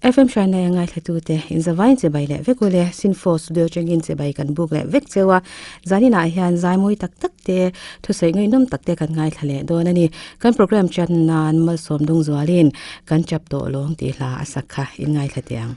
FM Hruainai a ngaithlatute in zavain chibai leh vek ule Sinfo Studio atangin chibai kan buk leh vek cheu a, zaninah hian zaimawi tak tak te thusawi ngaihnawm tak te kan ngaithla leh dawn a ni. Kan program chat nan malsawm dung zualin kan chap tawh lawng tih hla a sak kha in ngaithla teh ang.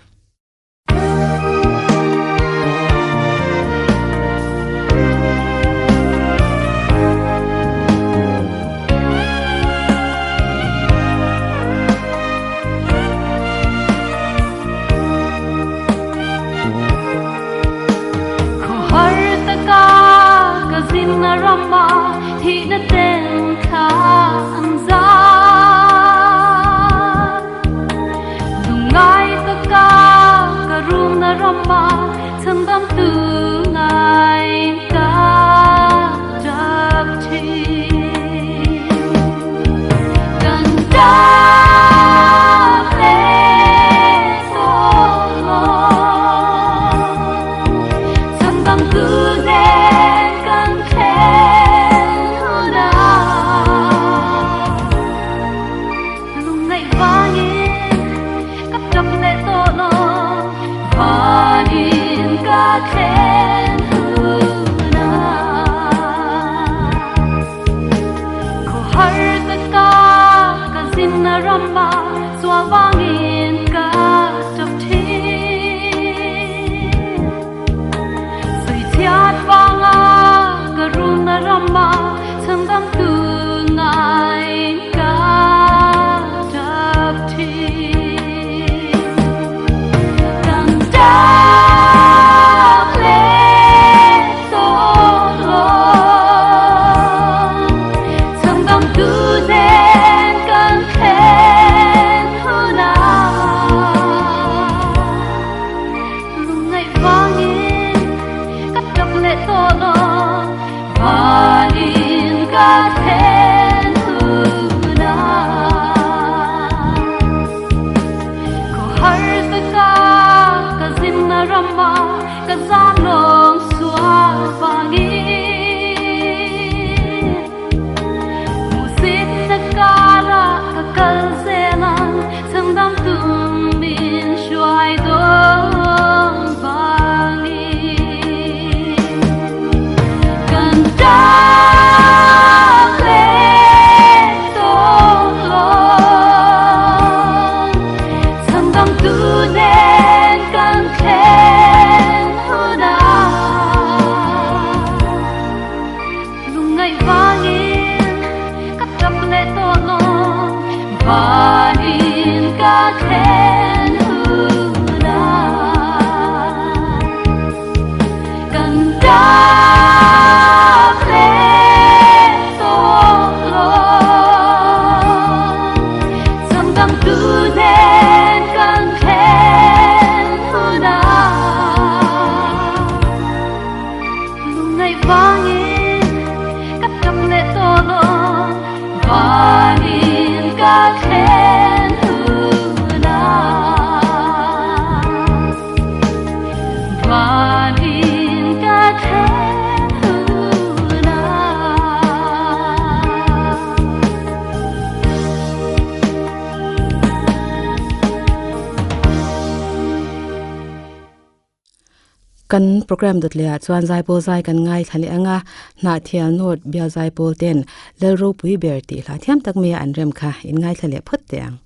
Kan program dawt leh ah chuan zaipawl zai kan ngaithla leh ang a, Hnahthial North bial zaipawl ten Lal ropui ber tih hla thiam tak mai a an rem kha in ngaithla leh phawt teh ang.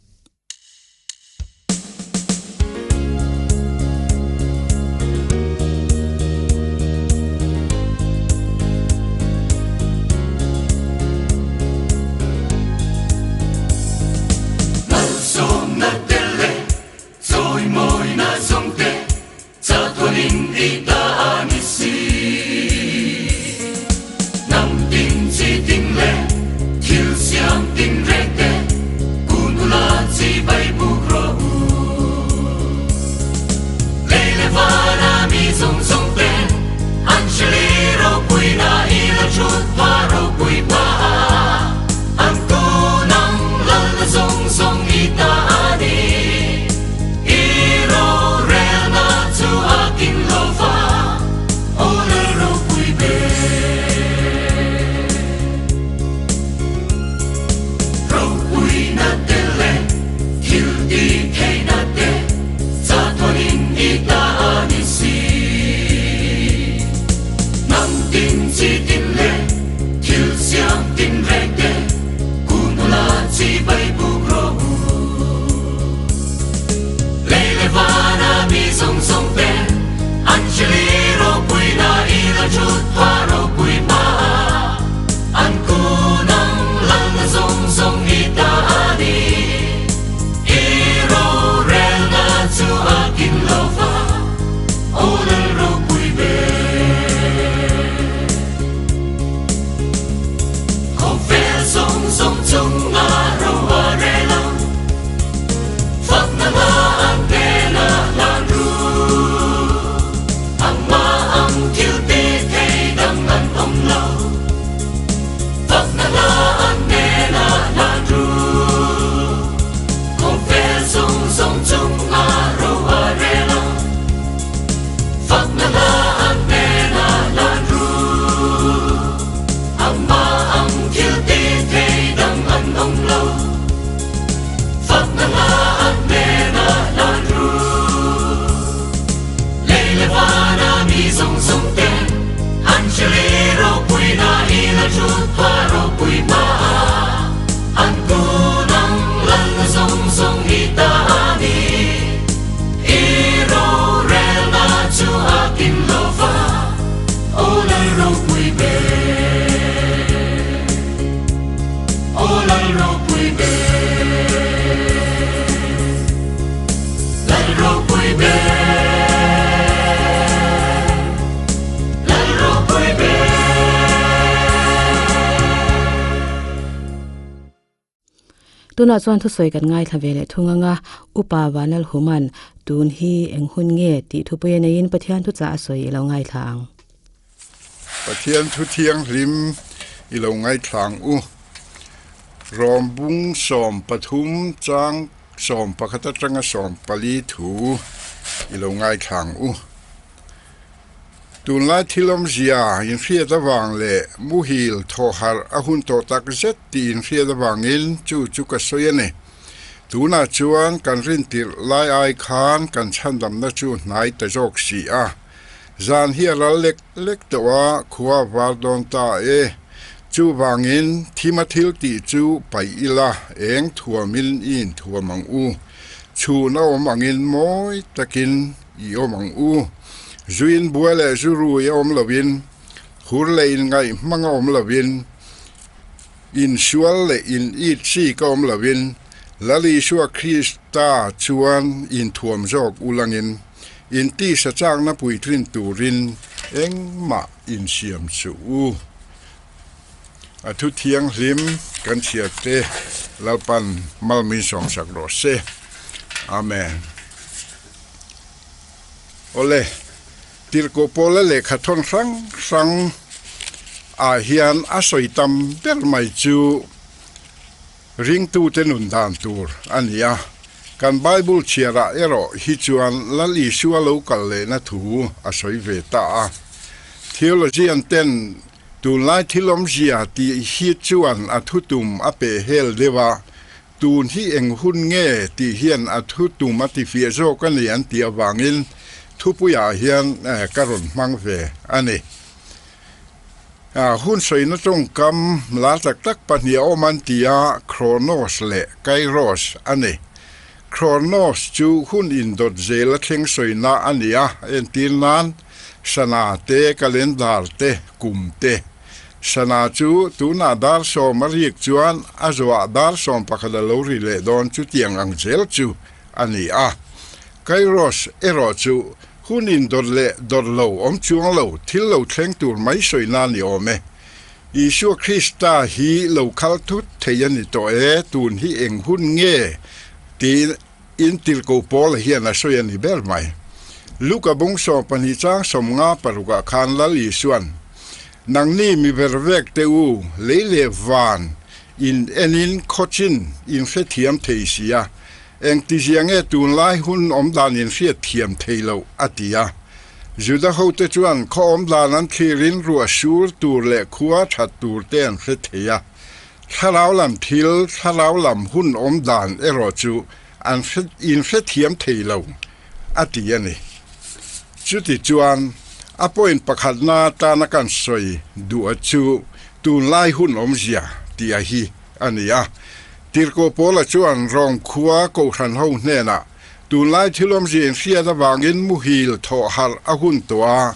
Tunah chuan thusawi kan ngaithla ve leh thung anga Upa Vanlalhuman tun hi eng hun nge tih thupui a neiin Pathian thuchah a sawi i lo ngaithla ang. Pathian thu thianghlim i lo ngaithla ang u. Rawmbung 13 chang 11 atanga 14 thu i lo ngaithla ang u. Tunlai thil awmzia inhriat avang leh muhil thawhharh a hun tawh tak zet tih inhriat avangin chu chu ka sawi a ni. Tunah chuan kan rintirh lai ai khan kan chhandamna chu hnai ta zawk si a. Zan hi a ral lek lek tawh a, khua a var dawn ta e. Chuvangin thima thil tih chu paih ila, eng thuamin i inthuam ang u. Chhun a awm angin mawi takin i awm ang u. Zuin bua leh zu rui a awm lovin, hur leh inngaih hmang a awm lovin, insual leh in it chik a awm lovin, Lal Isua Krista chuan inthuam zawk ulangin, intisa chakna puitlin turin engmah insiam suh u. A thu thianghlim kan chhiar te Lalpan malmin sawmsak rawh se. Amen. Awle, Tirhkoh Paula lehkha thawn hrang hrang ah hian a sawi tam ber mai chu ringtute nun dan tur a ni a. Kan Bible chhiarah erawh hi chuan Lal Isua lo kal lehna thu a sawi ve ta a. Theologian ten tunlai thil awmzia tih hi chuan a thutum a peh hel deuh a, Tun hi eng hun nge tih hian a thu tum a tifiah zawk a ni an tih avangin thupuiah hian ka rawn hmang ve a ni. Hun sawina tawngkam lar tak tak pahnih a awm an ti a, Chronos leh Kairos a ni. Chronos chu hun indawt zel a thleng sawina a ni a, entir nan sana te, calendar te, kum te. Sana chu tunah dar 10 a rik chuan a zawhah dar 11 a lo ri leh dawn chutiang ang zel chu a ni a. Kairos erawh chu hun indawt leh dawt lo awm chuang lo thil lo thleng tur mai sawi na ni awm e. Isua Krista hi lo khal thut thei a ni tawh e, tun hi eng hun nge tiin in tirhkoh Paula hian a sawi a ni ber mai. Luka bung 12 chang 50 parukah khan Lal Isuan, Nangni mi ber vek te u, lei leh van in enin khawchin in hrethiam thei si a, engtizia nge tunlai hun awmdan in hriatthiam thei loh? a ti a. Juda hote chuan khaw awmdan an thlirin ruah sur tur leh khua that tur te an hre thei a. Thlarau lam thil, thlarau lam hun awm dan erawh chu an hre inhrethiam thei lo, a ti a ni. Chuti chuan a point pakhatna atana kan sawi duh a chu tunlai hun awmzia tih a hi a ni a. Tirhkoh Paula chuan Rom khua kohhran ho hnenah tunlai thil awmzia inhriat avangin muhil thawh harh a hun tawh a,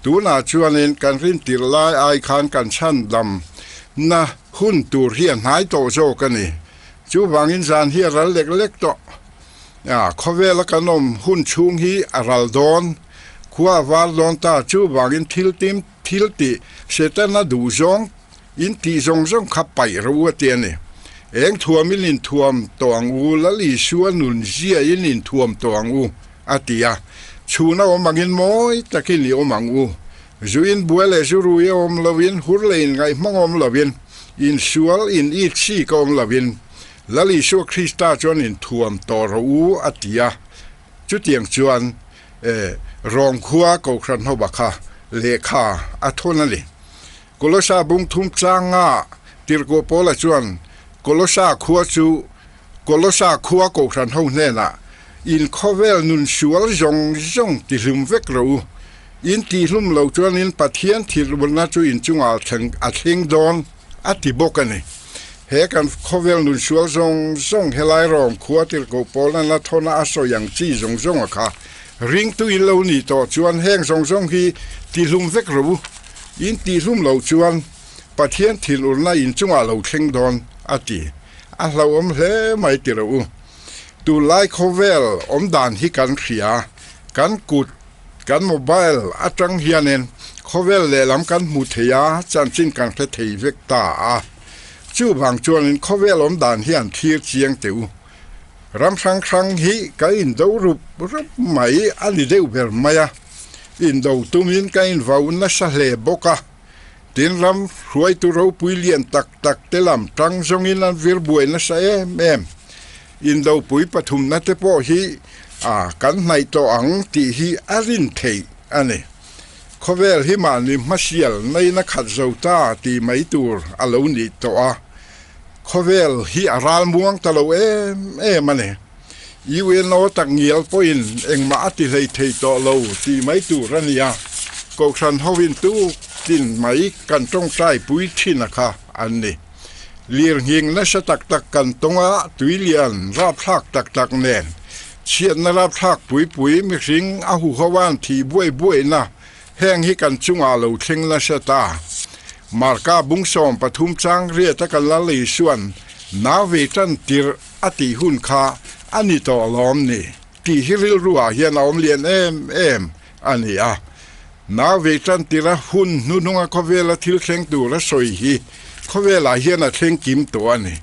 Tunah chuanin kan rintirh lai ai khan kan chhandam na hun tur hi a hnai tawh zawk a ni. Chuvangin zan hi a ral lek lek tawh. A, khawvela kan awm hun chhung hi a ral dawn, khua a var dawn ta. Chuvangin thil tim thil tih Setana duh zawng in tih zawng zawng kha paih ro u a ti a ni. Eng thuamin inthuam tawh ang u, Lal Isua nun ziain inthuam tawh ang u. A ti a, Chhun a awm angin mawi takin i awm ang u. Zu in buai leh zu rui a awm loin, hur leh in ngaihmang awm loin, in sual in it sik a awm loin, Lal Isua Krista chuan in thuam tawh rawh u, a ti a. Chutiang chuan e, Rom khua Kohhran ho bakha lehkha a thawn a ni. Kolosa bung thum changa Tirhkoh Paula chuan Kolosa khua chu Kolosa khua Kohhran ho hnenah, In khawvel nun sual zawng zawng tihlum vek rawh u. In tihlum lo chuanin Pathian thilhmuna chu in chungah a thleng dawn, a ti bawk a ni. He kan khawvel nun sual zawng zawng helai rawng khua tirhkoh Paula'n a thawna a sawi ang chi zawng zawnga kha ringtu in lo nih tawh chuan heng zawng zawng hi tihlum vek rawh u. In tihlum lo chuan Pathian thilurna in chungah lo thleng dawn, a ti. A hlauhawm hle mai ti rawh u. Tunlai khawvel awm dan hi kan hria, kan kut, kan mobile atang hianin khawvel lehlam kan hmu thei a, chanchin kan hre thei vek ta a. Chuvang chuanin khawvel awm dan hian thlir chiang teh u. Ram hrang hrang hi ka indo rup rup mai a ni deuh ber mai a, indo tumin ka invau nasa hle bawk a. Tin ram hruaitu ropui lian tak tak te lam tang zawngin an vir buai nasa em em. Indopui pathumna te pawh hi a kan hnaih tawh ang tih hi a rin theih a ni. Khawvel hi mahni hmasial naina khat zo ta tih mai tur a lo nih tawh a, khawvel hi a ral muang ta lo em em a ni. UNO tak ngial pawhin engmah a ti hlei thei tawh lo tih mai tur a ni a, Kohhran hoin tuk tin mai kan tawngtai pui thin a kha an ni. Lirnghing nasa tak tak kan tawng a, tuilian rapthlak tak tak nen chhiatna rapthlak pui pui mihring a huhoan thih buai buaina heng hi kan chungah lo thleng nasa ta. Marka bung 13 chang riat a kan Lal Isuan nau ve tan tirh a tih hun kha a ni tawh lawm ni tih hi rilruah hian a awm lian em em a ni a. Nau ve tan tira hun hnuhnunga khawvela thil thleng tur a sawi hi khawvelah hian a thleng kim tawh a ni.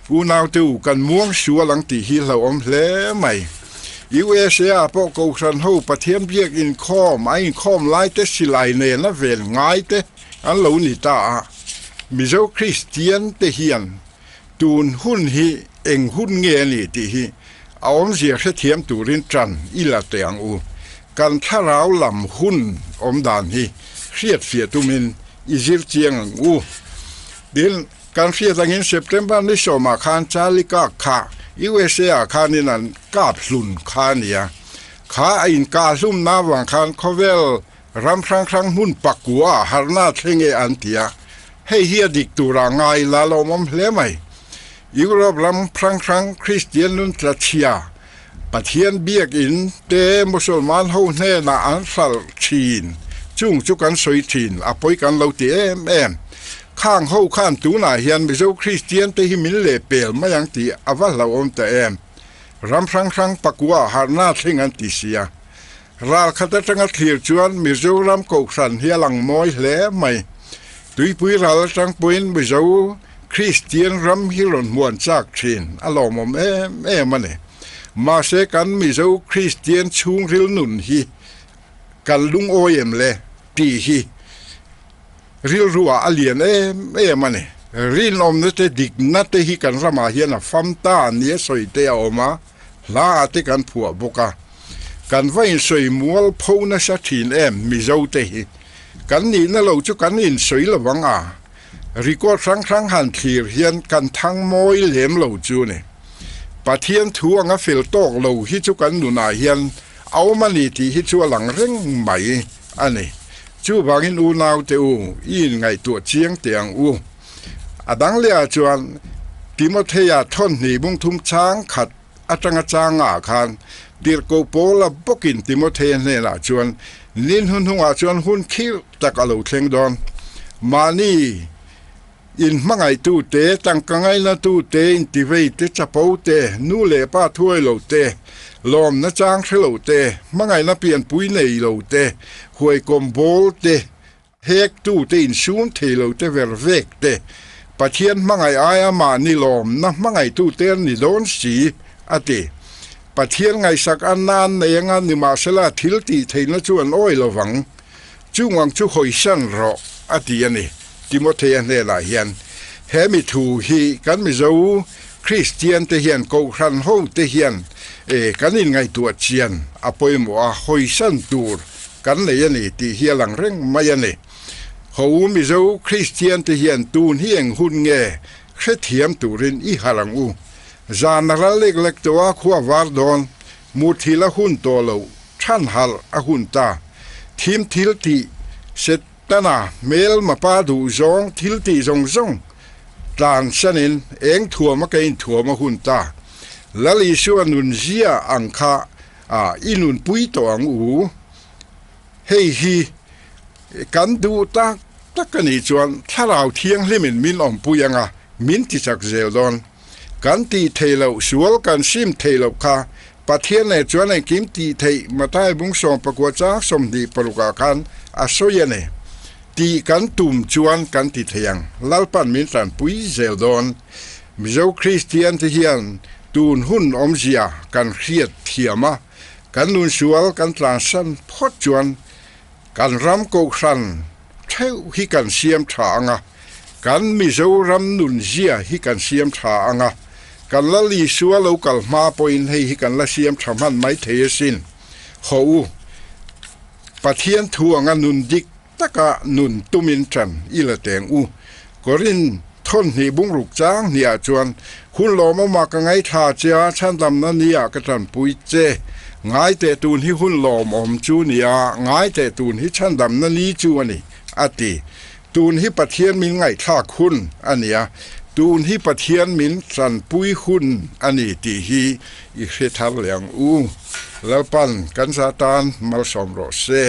Unaute u kan muang sual ang tih hi hlauhawm hle mai. USA ah pawh Kohhran ho Pathian biak inkhawm a inkhawm lai te silai nena ven ngai te an lo ni ta a. Mizo Kristian te hian Tun hun hi eng hun nge a ni tih hi a awmzia hrethiam turin ṭan i la teh ang u. Kan thlarau lam hun awm dan hi hriatfiah tumin i zir chiang ang u. Tin, kan hriat angin September ni sawmah khan Charlie Kirk kha USA ah khanin an kap hlun kha a ni a. Kha a inkah hlumna avang khan khawvel Ram hrang hrang hmun pakua harna thleng e an ti a, hei hi a dik tura ngai la lawmawm hle mai. Europe ram hrang hrang Kristian nun tla chhia, Pathian biakin te Musulman ho hnenah an hralh thin, chung chu kan sawi thin, a pawi kan lo ti em em. Khang ho khan tunah hian Mizo Kristian te hi min leh pel mai ang tih a va hlauhawm ta em. Ram hrang hrang pakua harna thleng an ti sia. Ral khat atanga thlir chuan Mizoram Kohhran hi a lang mawi hle mai. Tuipui ral atang pawhin Mizo Kristian ram hi rawn hmuan chak thin a lawmawm em em a ni. Mahse kan Mizo Kristian chhungril nun hi kan lungawi em le tih hi rilruah a lian em em a ni. Rinawmna te dikna te hi kan ramah hian a fam ta nia sawi te a awm a. Hla ah te kan phuah bawk a, kan va insawi mual pho nasa thin em Mizo te hi. Kan nihna lo chu kan insawi lo ang a, record hrang hrang han thlir hian kan thang mawi lem lo chu ni. Pathian thu anga fel tawk lo hi chu kan nunah hian a awm a ni tih hi chu a lang reng mai a ni. Chuvangin unau te u, i inngaihtuah chiang teh ang u. A dang leh ah chuan Timothea thawnhnih bungthum chang khat atanga changah khan Tirhkoh Paula bawkin Timothea hnenah chuan nin hunhungah chuan hun khirh tak a lo thleng dawn. Mahni inhmangaihtu te, tangka ngainatu te, intivei te, chapo te, nu leh pa thuai lo te, lawmna chang hre lo te, hmangaihna pianpui nei lo te, huaikawm bawl te, Hektu te insum thei lo te ver vek te, Pathian hmangaih aia mahni lawmna hmangaihtu te an ni dawn si, a ti. Pathian ngaihsak a nan nei anga nimahsela thil tih theihna chu an awi lo vang. Chungang chu hawisan rawh, a ti a ni. Timothea hnenah hian he mi thu hi kan Mizo Kristian te hian Kohhran ho te hian kan inngaihtuah chian a pawimawh a, hawisan tur kan nei a ni tih hi a lang reng mai a ni. Ho u Mizo Kristian te hian tun hi eng hun nge hrethiam turin i harh ang u. Zan a ral lek lek tawh a, khua var dawn, muthil a hun tawh loh, than harh a hun ta. Thim thil tih Setana hmel mapa duh zawng thil tih zawng zawng tlan sanin eng thuam a ke inthuam a hun ta. Lal Isua nunzia ang kha A, i nunpui tawh ang u. Hei hi kan duh tak tak a nih chuan Thlarau Thianghlimin min awmpui ang a, min ti chak zel dawn. Kan tih theih loh, sual kan sim theih loh kha Pathian nen chuan engkim tih theih Mathai bung 16 chang 26 ah khan a sawi a ni. Tih kan tum chuan kan ti thei ang. Lalpan min tanpui zel dawn. Mizo Kristian te hian tun hun awmzia kan hriat thiam a, kan nun sual kan tlansan phawt chuan kan ram kohhran theuh hi kan siam tha ang a, kan Mizoram nunzia hi kan siam tha ang a, kan Lal Isua lo kal hma pawhin hei hi kan la siam tha hman mai thei asin. Haw u. Pathian thu anga nun dik taka nun tumin ṭan i la teng u. Korin thawnhnih bungruk chang hniah chuan, Hun lawmawma ka ngaithla che a, chhandamna nia ka ṭanpui che. Ngai teh tun hi hun lawmawm chu nia, ngai teh tun hi chhandamna ni chu a ni, a ti. Tun hi Pathian min ngaihthlak hun a nia, tun hi Pathian min ṭanpui hun a ni tih hi i hre thar leh ang u. Lalpan kan za tan malsawm rawh se.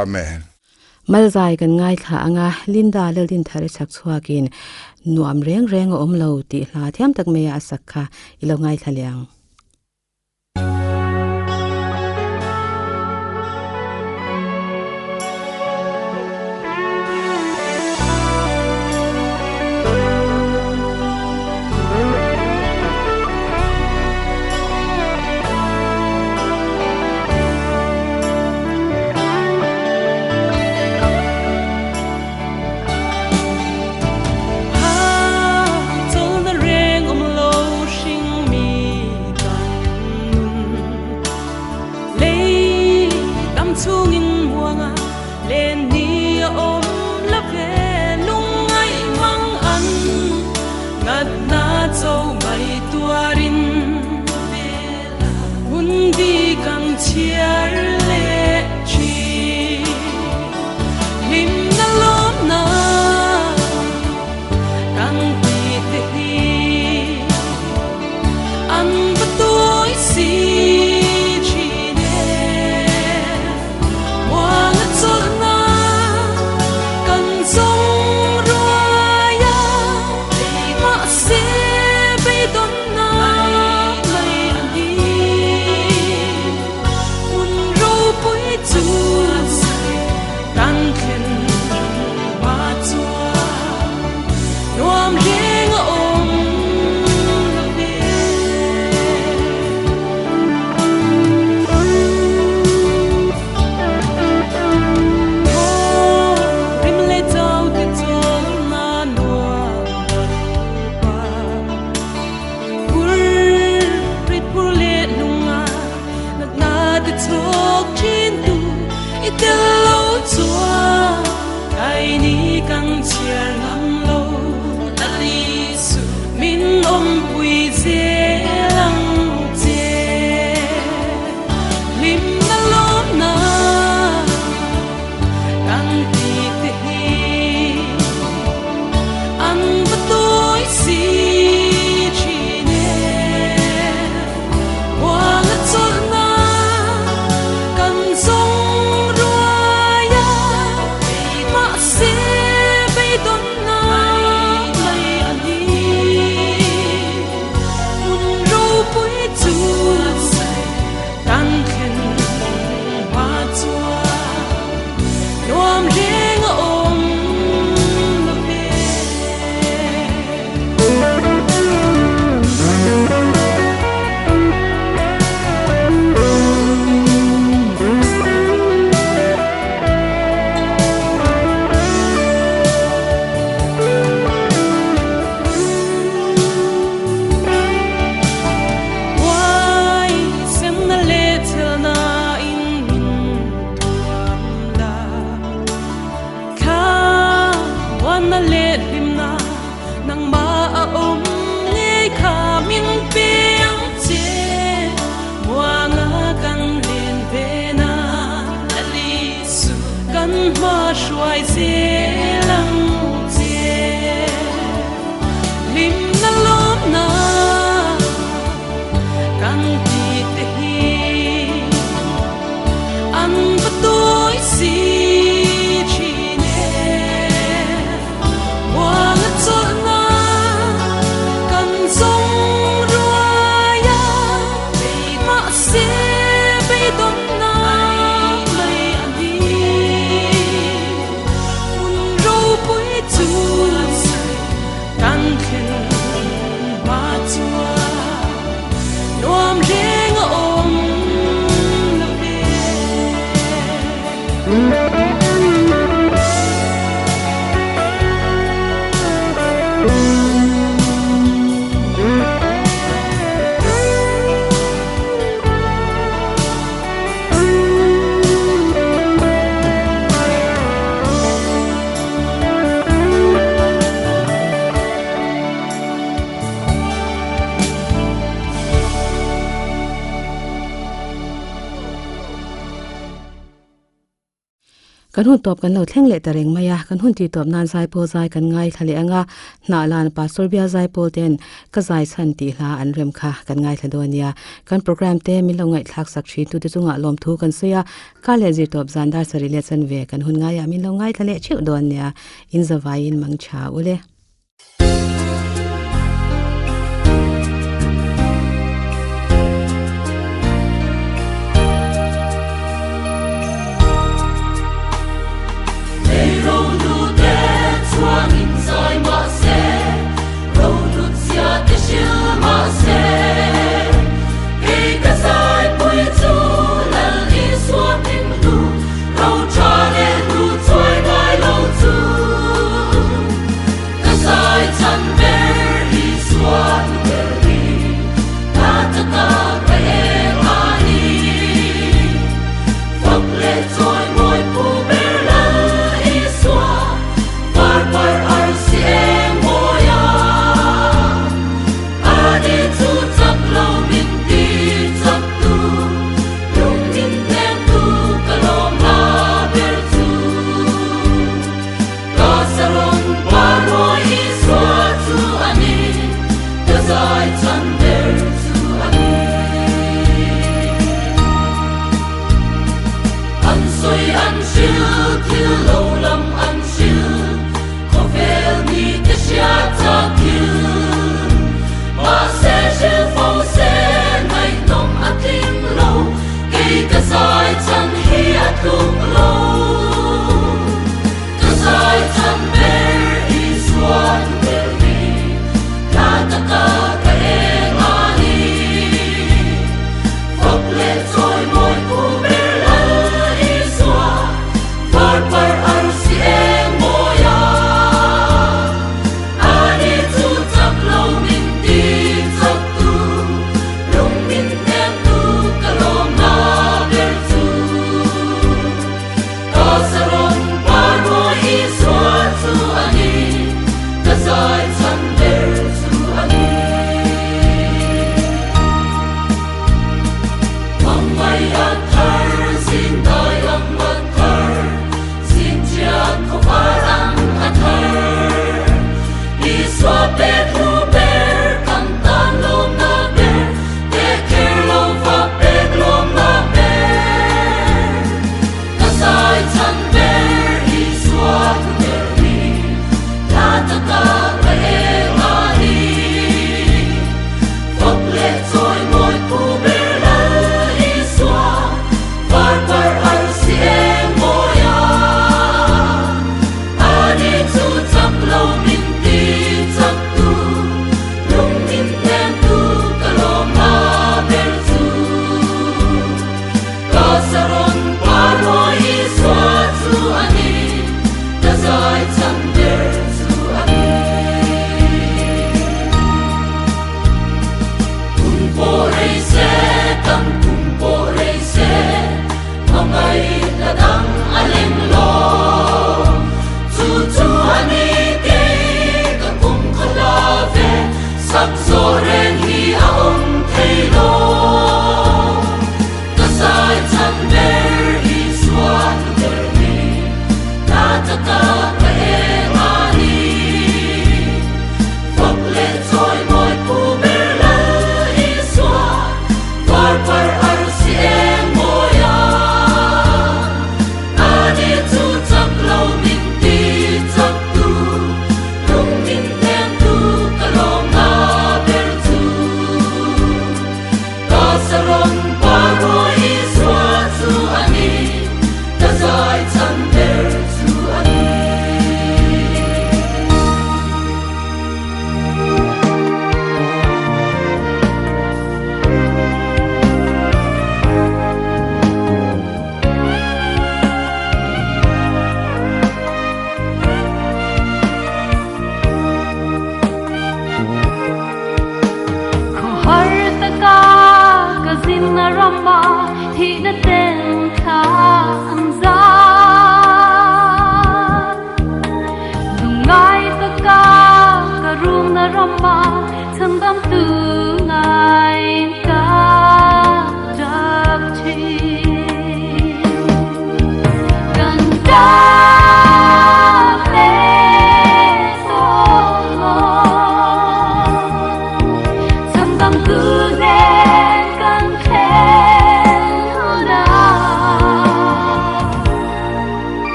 Amen. Malzai kan ngaithla anga Linda Laldinthar i chhak chhuakin nuam reng reng a awm lo tih hla thiam tak mai a a sak kha i lo ngaithla leh ang. Kan hun tawp kan lo thleng leh ta reng mai a, kan hun tih tawp nan zaipawl zai kan ngaithla leh ang a, hnah lan Pastor Bia Zaipawl ten ka zai chhan tih hla an rem kha kan ngaithla dawn nia. Kan program te min lo ngaihthlak sak thin tute chungah lawmthu kan sawi a, kar leh zir tawp zan dar sarih leh chanve kan hun ngaiah min lo ngaithla leh theuh dawn nia. In zavaiin mang tha ule.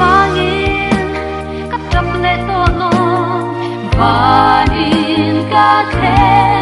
Vangin ka tap leh tawh lo, vanin ka thleng.